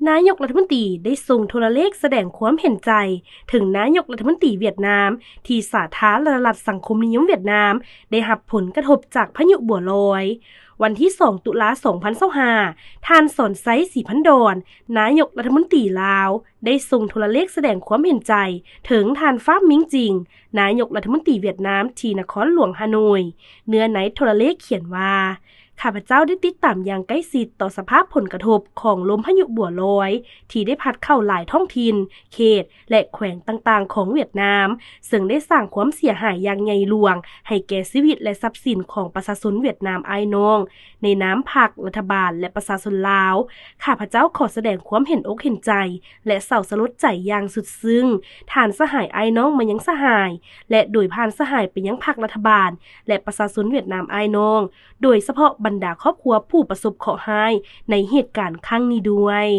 ນາຍົກລັດຖະມົນຕີໄດ້ສົ່ງໂທລະເລກສະແດງຄວາມເຫັນໃຈເຖິງນາຍົກລັດຖະມົນຕີຫວຽດນາມ ທີ່ສາທາລະນະລັດສັງຄົມນິຍົມຫວຽດນາມໄດ້ຮັບຜົນກະທົບຈາກພາຍຸບົວລອຍ. ວັນທີສອງ ຕຸລາ ສອງພັນຊາວຫ້າ ທ່ານ ສອນໄຊ ສີພັນດອນ ນາຍົກລັດຖະມົນຕີລາວ ໄດ້ສົ່ງໂທລະເລກສະແດງຄວາມເຫັນໃຈເຖິງທ່ານ ຟາມ ມິງຈິງ ນາຍົກລັດຖະມົນຕີຫວຽດນາມ ທີ່ນະຄອນຫຼວງຮ່າໂນ້ຍ. ເນື້ອໃນໂທລະເລກຂຽນວ່າ ຂ້າພະເຈົ້າໄດ້ຕິດຕາມຢ່າງໃກ້ຊິດຕໍ່ສະພາບຜົນກະທົບຂອງລົມພາຍຸບົວລອຍ ທີ່ໄດ້ພັດເຂົ້າຫຼາຍທ້ອງຖິ່ນ, ເຂດ ແລະ ແຂວງຕ່າງໆຂອງຫວຽດນາມ, ເຊິ່ງໄດ້ສ້າງຄວາມເສຍຫາຍຢ່າງໃຫຍ່ຫຼວງໃຫ້ແກ່ຊີວິດ ແລະ ຊັບສິນຂອງປະຊາຊົນຫວຽດນາມອ້າຍນ້ອງ. ໃນນາມພັກ, ລັດຖະບານ ແລະ ປະຊາຊົນລາວ, ຂ້າພະເຈົ້າຂໍສະແດງຄວາມເຫັນອົກເຫັນໃຈ ແລະ ເສົ້າສະຫຼົດໃຈຢ່າງສຸດຊຶ້ງ ທ່ານສະຫາຍອ້າຍນ້ອງມາຍັງສະຫາຍ ແລະ ໂດຍຜ່ານສະຫາຍໄປຍັງພັກ, ລັດຖະບານ ແລະ ປະຊາຊົນຫວຽດນາມອ້າຍນ້ອງ, ໂດຍສະເພາະບັນດາຄອບຄົວຜູ້ປະສົບເຄາະຮ້າຍໃນເຫດການຄັ້ງນີ້ດ້ວຍ.